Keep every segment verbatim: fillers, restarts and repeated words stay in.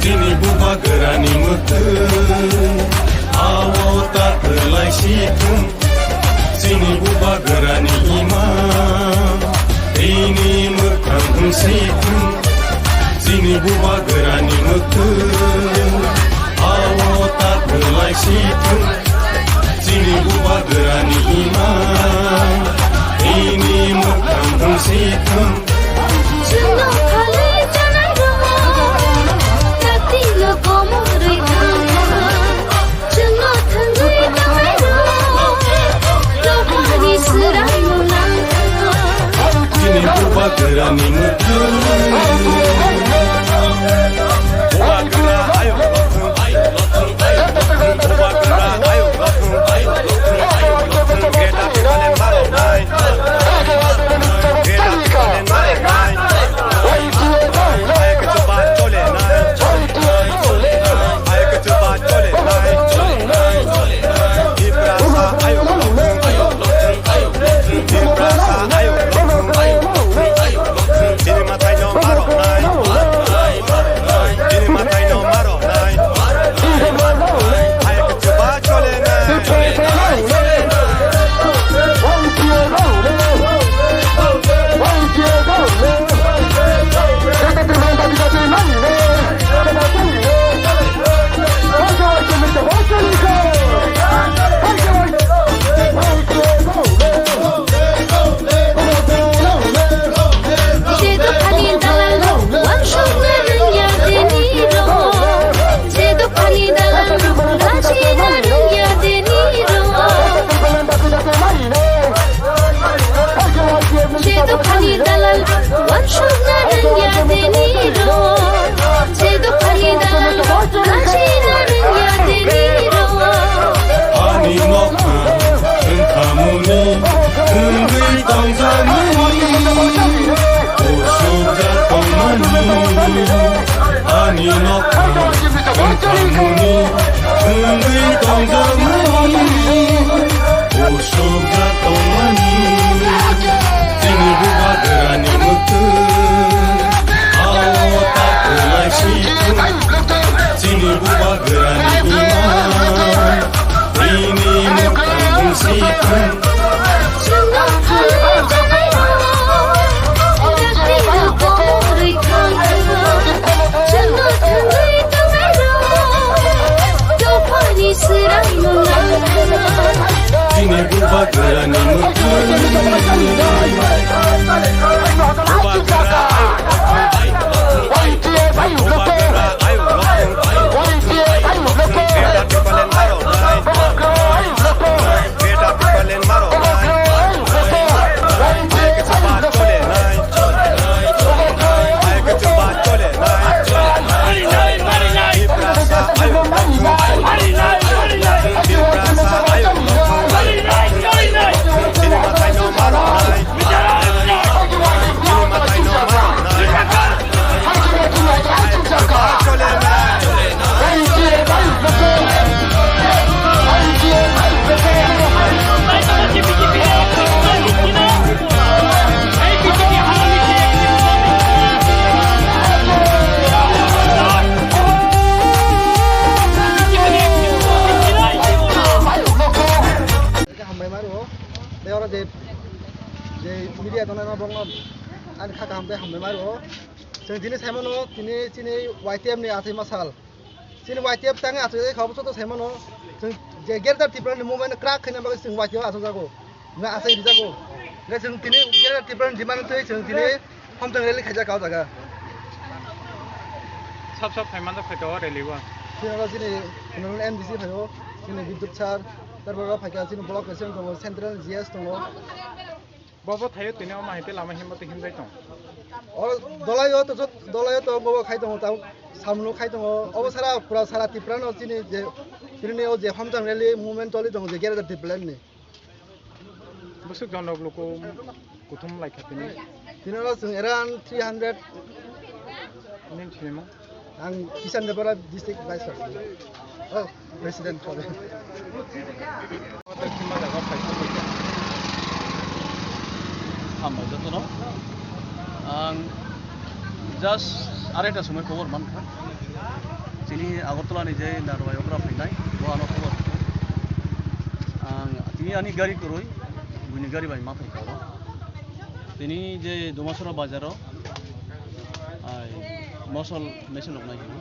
Chini bubagrani mwtwi, awo ta kwlai si thung. Chini bubagrani ima, tini mwkhang hwn si thung. Chini bubagrani mwtwi, awo ta kwlai si thung. Chini bubagrani ima, tini mwkhang hwn si thung. Chwngno khalwi chanairok, taktino komorwi thangkha. Chwngno thwngwi tanairok, dophani swraino nangkha. Chini bubagrani mwtwi. Bubagra ayuk lothung, ayuk lothung, ayuk lothung. Bubagra ayuk lothung, ayuk lothung, ayuk lothung. Geta tipalen barok nai. Geta tipalen barok nai. Ayuk chuba chole nai. Ayuk chuba chole nai. Tiprasa ayuk lothung, ayuk lothung, ayuk lothung. Tiprasa ayuk lothung, ayuk lothung, ayuk lothung. Chini mwtaino barok nai. Chini mwtaino barok nai. Ayuk chuba chole nai. Jeto khani dalal rok, wansukna rwngya dini rok. Jeto khani dalal rok, lachina rwngya dini rok. Jeto khani dalal rok, wansukna rwngya dini rok. Jeto khani dalal rok, lachina rwngya dini rok. Ani nokha wngkhamuni, wngwi tongjakmani, usukjak tongmani. Ani nokha wngkhamuni, wngwi tongjakmani, usukjak tongmani. Chini bubagrani mwtwi, awo ta kwlai si thung. Chini bubagrani ima, tini mwkhang hwn si thung. Chini bubagrani mwtwi. Bubagra. Bubagra. Hambai maru, tei oro je, je media tongnai no bongno ani kha kaham tei hambai maru. Chwng tini saimano, tini chini Y T F ni achai masal. Chini Y T F tangwi achai kha, obo joto saimano. Chwng je Greater Tripura ni movement no crack khaina bagwi chwng Y T F achai jago. Na achai rijago. Le chwng tini Greater Tripura ni demand twi chwng tini homtang rally khaijak o jaga. Sab sab phai manjak phai to rally o. Chini oro chini honorable M D C phaio, chini Bidyut sir, tarpore oro phaikha chini block president tongo, central G S tongo. Bo bo thaio tini omo hai tei lama himbo tei himjai tong. O dolai o to jot-, dolai o to bo bo khai tongo, tamo samno khai tongo. Obo sara pura sara Tripura no chini je Ini o je Hamjang rally movement choli tongo je Greater Tipraland ni. Bwswk jon rok luku kuthum lai kha tini. Tini oro chwng around three hundred. Nini sinimung? Ang Kisan Debara, district vice president. Oh, president, sorry. Hambai jotono. Ang just areita somoi khobor mankha. Chini Agartala ni je Narwai okra phainai, bo ano khobor. Ang tini ani gari kwrwi, buini gari bai ma phaikha oro. Tini je Dumasora bazaro, ai, mosol machine rok nai hino.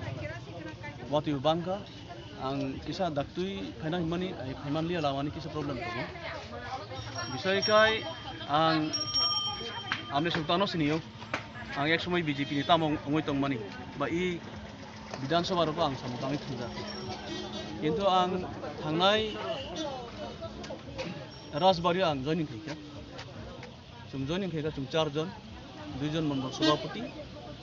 Watwi bangkha, ang kisa daktwi phaina himani, ai, phaimanliya lamani kisa problem tongo. Bisai khai ang amni sungtano siniyo. Ang ek somoi B J P ni tamo wngwi tongmani. Ba i Bidhan Sabha rogo ang samung tangwi thangjakha. Kintu ang thangnai Rajbari ang joining khaikha. Chwng joining khaikha chwng char jon, dui jon Mondol Sabhapati,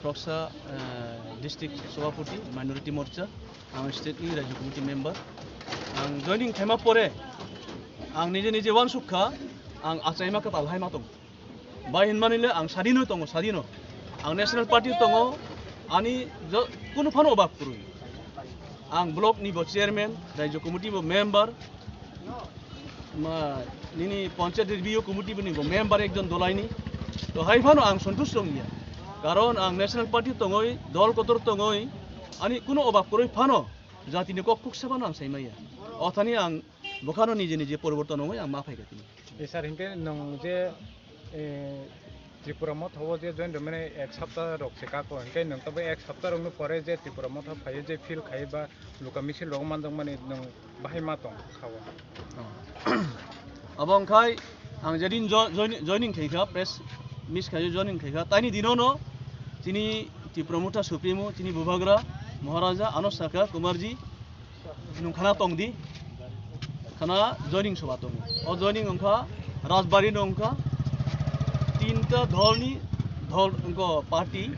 khoroksa, eh, District Sabhapati, Minority Morcha, ang state ni Rajya Committee member. Ang joining khaima pore, ang nije nije uansuk kha, ang achaima kwtal hai ma tong. Bai hinmani le ang sadino tongo, sadino. Ang National Party tongo, ani jo-, kunu phano obak kwrwi. Ang block ni bo chairman, Rajya Committee bo member, ma, nini Panchayat Review Committee bo ni bo member ekjon dolaini. To hai phano ang santush tongya. Karon ang National Party tongoi, dol kotor tongoi, ani kunu obak kwrwi phano jatini kok khuksa phano ang saimaya. Othani ang Bokhano nije nije poriborton wngwi ang ma phaikha tini. E sir, hinkhe nwng je, e, Tripura Motha o je join rwmani ek sapta rok se kako, hinkhe nwng tabo ek sapta rokni pore je Tripura Motha phaio je feel khai ba luka misil rok manjakmani nwng bahai ma tong kha o? Abo wngkhai ang jedin jo-, join-, joining khaikha, press meet khaio, joining khaikha, taini dinono chini Tripura Motha Supremo, chini Bubagra Maharaja ano sakha Kumarji, nwng khana tongdi, khana joining soba tongo. O joining wngkha Rajbari no wngkha tinta dol ni dol wngkha party,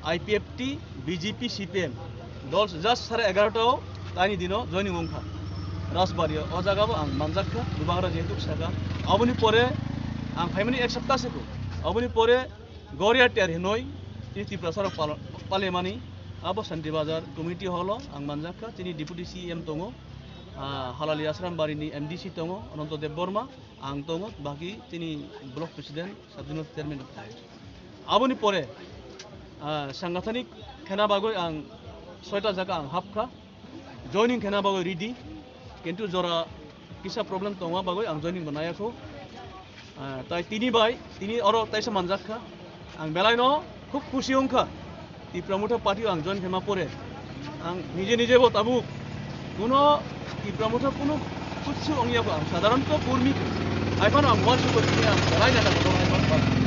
I P F T, B J P, C P M. Dol just sare egarota o taini dino joining wngkha Rajbari o. O jaga bo ang manjak kha, Bubagra jehetu saka. Aboni pore ang phaimani ek sapta se ko. Aboni pore Goria ter hinoi tini Tiprasa rok pal-, palemani abo Santi Bazar community hall o ang manjak kha, tini deputy C E M tongo, ah, Halali Ashram Bari ni M D C tongo, Ananto Debbarma, ang tongo, baki tini block president, sub zonal chairman rok tongo. Aboni pore, ah, sangathanik khena bagoi ang soita jaga ang hap kha. Joining khena bagwi ready, kintu jora kisa problem tongma bagwi ang joining bo naiya kho. Ah, tai tini bai, tini oro taisa manjak kha. Ang belai no khub khusi wngkha. Tipra Motha party o ang join khema pore. Ang nije nije bo tabuk kuno Tipra Motha kuno kuchu wngya bo ang sadharanto kurmi khe. Hai phano ang uansuk khe tini ang belai nata kotor hai phano.